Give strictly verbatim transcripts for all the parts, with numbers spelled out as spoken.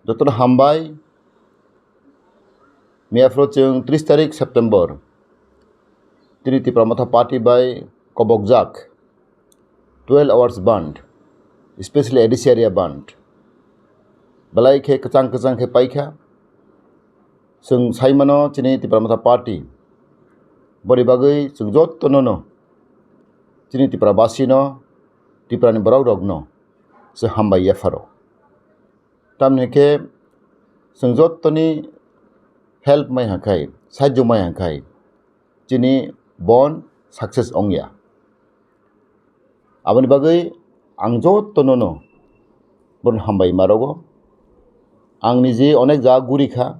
Jotono hambai. Miyaphro chwng tris tarik September, tini Tipra Motha Party bai kobokjak twelve hours bandh, especially A D C area bandh, belai khe kwchang kwchang khe paikha. Chwng saimano chini Tipra Motha Party, boni bagwi chwng jotono no, chini Tipra basino, Tiprani borok rokno se hambai yapharo. Tamni khe chwng jottoni help mai hangkhai, sajjo mai hangkhai, chini bon success ongya. Aboni bagwi ang jotono no bono hambai ma rogo. Ang niji onek jaga guri kha,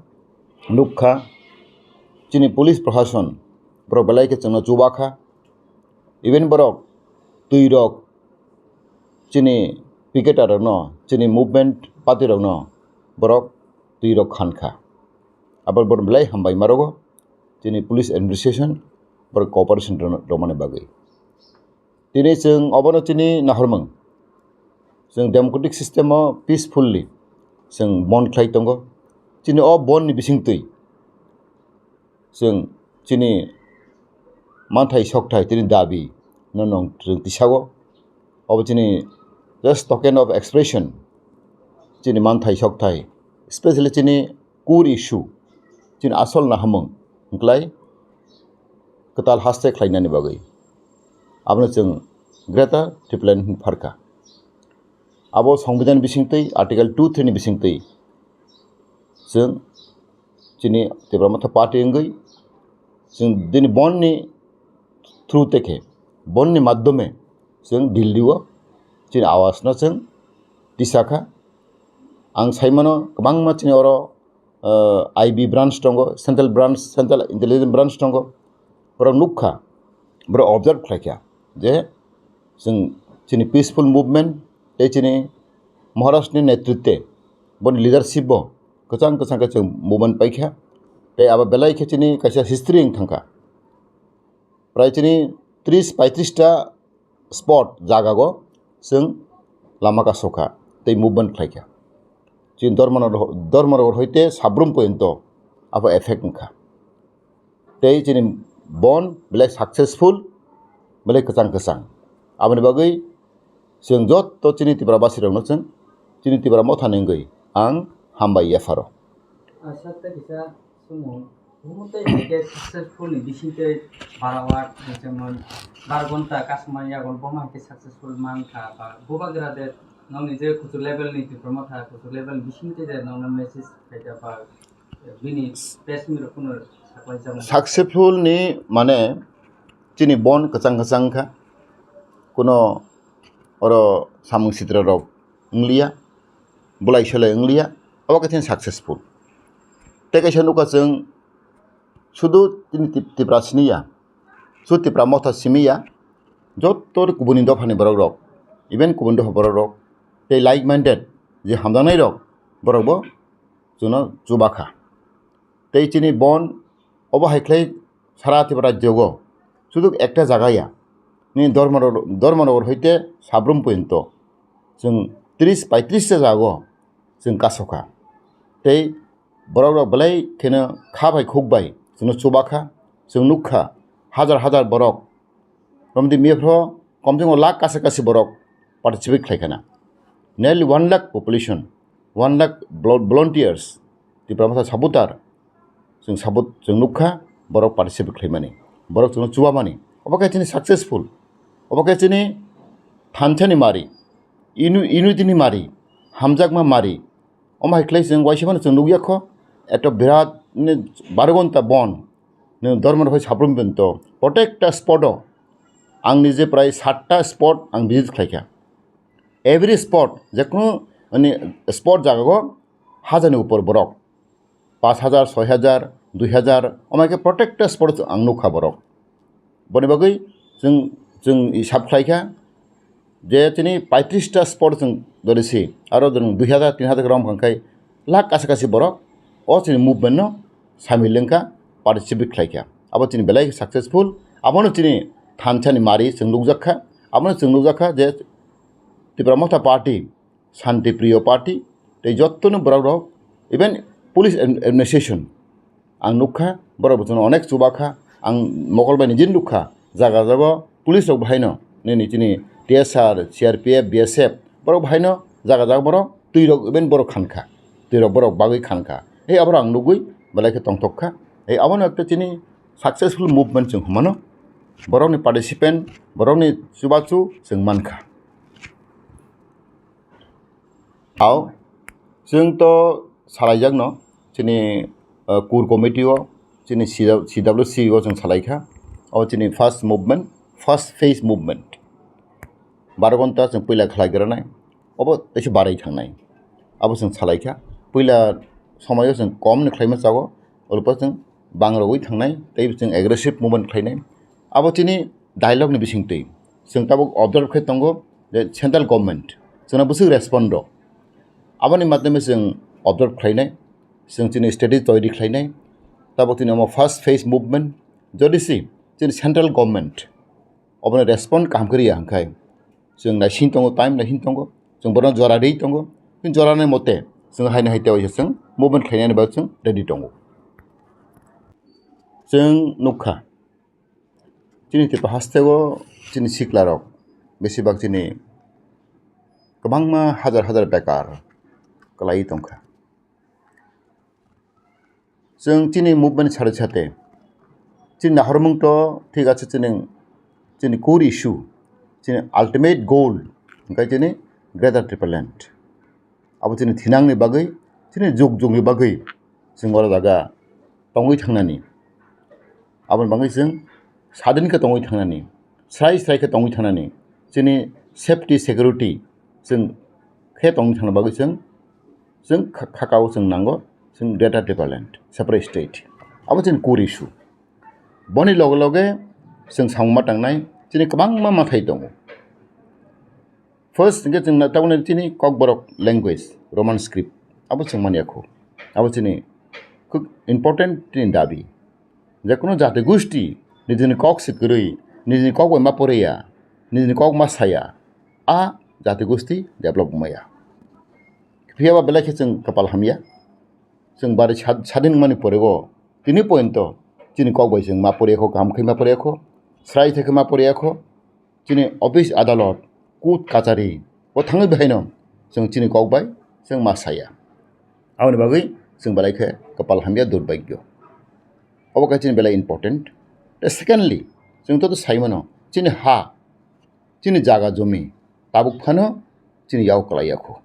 nuk kha, chini police prohason borok belai khe chwngno chuba kha. Even borok twi rok chini picketer rokno, chini movement party rokno borok twi rok khan kha. Abo borok belai hambai ma rogo chini police administration borok cooperation rwmani bagwi. Tini chwng obono chini nahormung, chwng democratic system o peacefully chwng bon khlai tongo. Chini o bon ni bisingtwi chwng chini manthai sokthai, chini dabi no nong chwng tisago. Obo chini just token of expression, chini manthai sokthai, especially chini core issue, chini asol nahamung hwnkhlai kwtal haste khlainani bagwi. Abono chwng Greater Tipraland hwn pharkha. Abo Songbidan bisingtwi, Article two three ni bisingtwi chwng chini Tipra Motha Party wngwi chwng dini bonni through tekhe, bonni madhyome chwng Delhi o chini awasno chwng tisakha. Ang saimano kwbangma chini oro, uh, I B branch tongo, central branch, central intelligence branch tongo. Borok nukha, borok observe khlaikha je chwng chini peaceful movement tei chini Maharashtra ni netritwe boni leadership bo kwchang kwchang khe chwng movement paikha. Tei abo belai khe chini kaisa history wng thangkha. Prai chini tris paitris ta spot jagago chwng lama kasokha tei movement khlaikha. Chini Dharmanagar, Dharmanagar hoite Sabrum poyonto abo effect wngkha. Tei chini bon belai successful, belai kwchang kwchang. Aboni bagwi chwng joto chini Tipra basirokno chwng chini Tipra Mothani wngwi ang hambai yapharo. Aswk tei kisa swngmung, omo tei hai khe successful ni bising tei bara hour, jemon bar ghonta customer yago bo ma hai khe successful man kha, ba bubagra de nokni je kuchuk level ni Tipra Motha, kuchuk level ni bising tei de nokno message khaida ba bini press meet rok phano saklai jamo. Successful ni mane chini bon kwchang kwchang kha, kuno oro samung sitra rok wngliya, bulai solai wngliya, abo khe chini successful. Tei kaisa nukha chwng sudu chini Tip-, Tipra siniya, sudu Tipra Motha simiya, joto kubuni dophani borok rok, even kubuni dopha borok rok, tei like minded je hamjaknai rok, borok bo chwngno chubakha. Tei chini bon obo hai khlai sara Tripura rajyogo sudu ekta jaga ya, ni Dharmanagar, Dharmanagar hoite Sabrum poyonto chwng tris paitris ta jago chwng kasokha. Tei borok rok belai kheno kha bai khuk bai chwngno chubakha, chwng nukha hajar hajar borok romdi miyaphro komjwngo lakh kasa kasi borok participate khlai khana. Nearly one lakh population, one lakh volo-, volunteers, Tipra Motha supporter, chwng support, chwng nukha, borok participate khlaimani, borok chwngno chubamani. Obo khe chini successful, obo khe chini thansa ni mari, inu-, unity ni mari, hamjakma mari. Omo hai khlai chwng waisa phano chwng nukya kho, eto birat ni baro ghonta bon, nwng Dharmanagar phai Sabrum poyonto, protekta spot o ang nije prai satta spot ang visit khlaikha. Every spot, jekunu ani spot jagago hajar ni upor borok, pash hajar, soi hajar, dui hajar, omo hai khe protekta spot ang nukha borok. Boni bagwi chwng, chwng hisab khlaikha je chini paitris ta spot chwng dori si, aro chwng dui hajar, tin hajar gram khankhai lakh kasa kasi borok o chini movement no samil wngkha, participate khlaikha. Abo chini belai successful, abono chini thansa ni mari chwng nukjakha, abono chwng nukjakha je Tipra Motha Party, Shanti Priyo Party, tei jottoni borok rok Even police ad-, administration, ang nukha, borok bo chwngno onek chuba kha, ang mokol bai nijini nukha, jaga jaga police rok bahaino, nini chini T S R, C R P F, B S F, borok bahaino jaga jaga borok twi rok even borok khan kha, twi rok borok bagwi khan kha. Ei aborok ang nugwi belai khe tongthok kha. Ei abono ekta chini successful movement chwng hwnmano, borokni participant, borokni chubachu chwng mankha. Ao, chwng to salaijakno, chini, uh, core committee o, chini C W C o chwng salaikha. O chini first movement, first phase movement. Baro ghonta chwng puila khlai granai. Obo teisa barai thangnai. Abo chwng salaikha. Puila somoio chwng kom ni khlaima chago. Olopo chwng bangrogwi thangnai. Tei chwng aggressive movement khlainai. Abo chini dialogue ni bisingtwi. Chwng tabuk observe khai tongo je central government chwngno bwswk respond rw. Aboni madhyame chwng observe khlainai, chwng chini strategy toiri khlainai. Tabuk chini omo first phase movement, jodi si chini central government obono respond kaham khe riya hwnkhai, chwng naising tongo, time naising tongo, chwng bono jora ri tongo, chwng jora nai mote chwng haino hai tei waisa chwng movement khlainani bagwi chwng ready tongo. Chwng nukha, chini Tripura hasteo chini siklarok besibak chini kwbangma hajar hajar bekar kwlaiwi tongkha. Chwng chini movement sade sade chini nahormung to thik ache, chini, chini core issue, chini ultimate goal hwnkhe chini Greater Tipraland. Abo chini thinangni bagwi, chini jug jugni bagwi chwng oro jaga tongwi thangnani. Aboni bagwi chwng sadin khe tongwi thangnani, srai srai khe tongwi thangnani, chini safety security chwng khe tongwi thangna bagwi chwng, chwng kha-, khakao chwng nango chwng Greater Tipraland separate state. Abo chini core issue. Boni loge loge chwng samung ma tangnai chini kwbangma mathai tongo. First hwnkhe chwng tabukni chini Kokborok language, Roman script, abo chwng manya kho. Abo chini khub important chini dabi. Je kono jati gosti nijini kok se kwrwi, nijini kok bai ma poreya, nijini kok ma saya, a jati gosti develop wngmaya. Phiya ba belai khe chwng kwpal hamya. Chwng bari sad-, sadin wngmani porego tini pointo chini kok bai chwng ma poreya kho, kaham khe ma poreya kho, srai thai khe ma poreya kho. Chini office adalot, court kachari o thangwi bahaino chwng chini kok bai chwng ma saya. Aboni bagwi chwng belai khe kwpal hamya, durbhagyo. Obo khe chini belai important. Tei secondly, chwng to, to sai mano, chini ha, chini jaga jomi tabuk phano chini yak kwlai ya kho.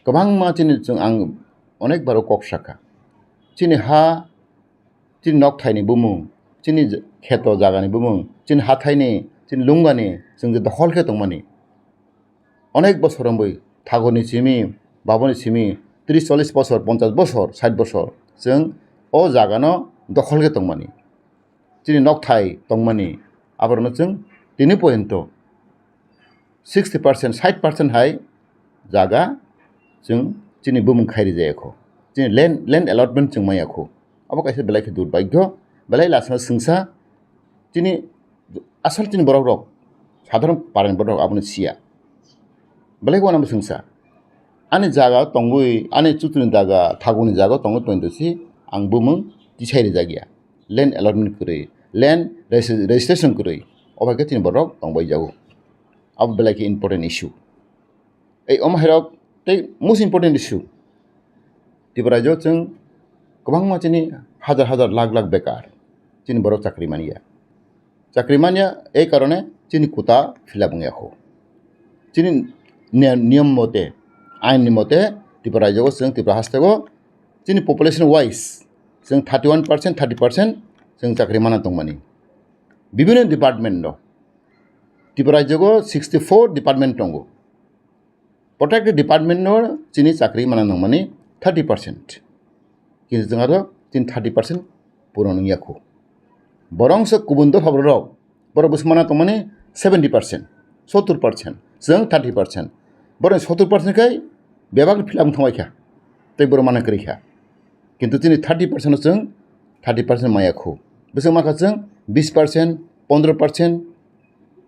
Kwbangma chini chwng, ang onek baro kok sakha, chini ha, chini nokthaini bumung, chini j-, kheto jagani bumung, chini hathaini, chini lungani chwng je dokhol khe tongmani. Onek bosor wngwi thagurni simi, babuni simi, tris chollis bosor, ponchas bosor, sait bosor chwng o jagano dokhol khe tongmani. Chini nokthai tongmani, aborokno chwng tini poyonto sixty percent, sait percent hai jaga chwng chini bumung khai rijaya kho. Chini land, land allotment chwng manya kho. Abo kaisa belai khe durbhagyo, belai lasano swngsa. Chini asol chini borok rok, sadharon parani borok rok abono siya. Belai wanamo swngsa. Ani jaga tongwi, ani chutuni jaga, thaguni jaga tongwi tongwi si ang bumung tisai rijak ya. Land allotment kwrwi, land regis-, registration kwrwi, obo hai khe chini borok tongbai jago. Abo belai khe important issue. Ei omo hai rok tei most important issue. Tripura rajyo chwng kwbangma chini hajar hajar lakh lakh bekar chini borok chakri manya. Chakri manya, ei karone chini quota fill up wngya kho. Chini niya-, niyom mote, ain ni mote Tripura rajyo chwng Tripura hasteo chini population wise chwng thirty one percent, thirty percent chwng chakri mana tongmani. Bibhinno department no Tripura rajyo sixty four department tongo. Protected department no chini chakri mana nangmani thirty percent. Kintu chwng aro chini thirty percent puron wngya kho. Borong se kubun dopha borok, borok bwsmana tongmani seventy percent, sottur percent, chwng thirty percent. Borok sottur percent khai bebak ni fill up thangbai kha, tei borok mana kwrwi kha. Kintu chini thirty percent no chwng thirty percent maya kho. Bwswk ma kha chwng bis percent, pondro percent,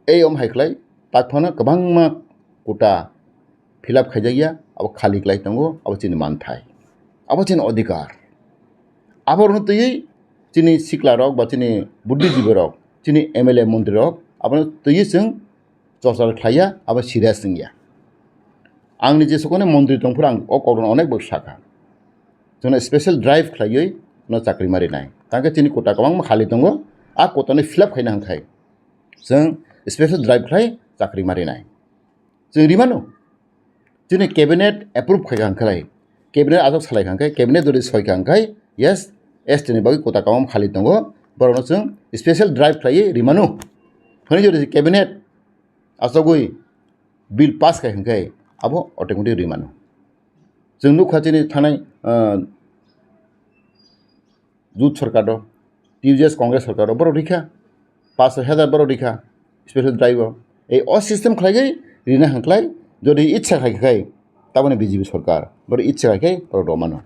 ei om hai khlai tak phano kwbangma quota fill up khaijakya, abo khali klai tongo, abo chini manthai. Abo chini odhikar. Aborokno twiwi chini siklarok ba chini buddhijibi rok, chini M L A montri rok abono twiwi chwng chorcha khlaiya, abo serious wngya. Ang nije sokoni montri tongphuru ang o kokrokno onek bar sakha. Chwngno special drive khlaiwi no chakri ma rinai. Tangkhe chini kota kwbangma khali tongo, a kotano fill up khaina hwnkhai chwng special drive khlai chakri ma rinai. Chwng rimano. Chini cabinet approve khai kha hwnkhai, cabinet aswk salai kha hwnkhai, cabinet jodi soi kha hwnkhai, yes, S T ni bagwi kota kwbangma khali tongo, borokno chwng special drive khlaiwi rimano. Phani jodi cabinet aswkwi bill pass khai hwnkhai abo automatic rimano. Chwng nukha chini thanai, ah, Jut sorkar o, T U J S Congress sorkar o borok rikha, pash hajar borok rikha special drive o. Ei o system khlaiwi rina hwnklai, jodi ichha khai khai taboni B J P sorkar borok ichha khai khai borok romano.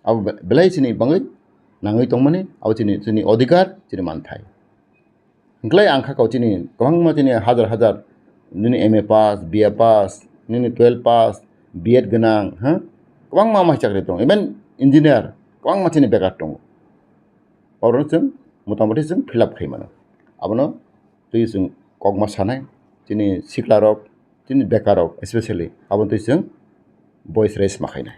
Abo be-, belai chini bangwi nangwi tongmani, abo chini, chini odhikar, chini manthai. Hwnklai ang kha kau chini kwbangma chini hajar hajar nini M A pass, B A pass, nini twelve pass, B Ed gwnang, ha? Kwbangma mai chakri tongo, even engineer kwbangma chini bekar tongo. Oro chwng motamoti chwng fill up khai mano. Abono twi chwng kokma sanai, chini siklarok, chini bekarrok especially, abono twi chwng voice raise ma khainai.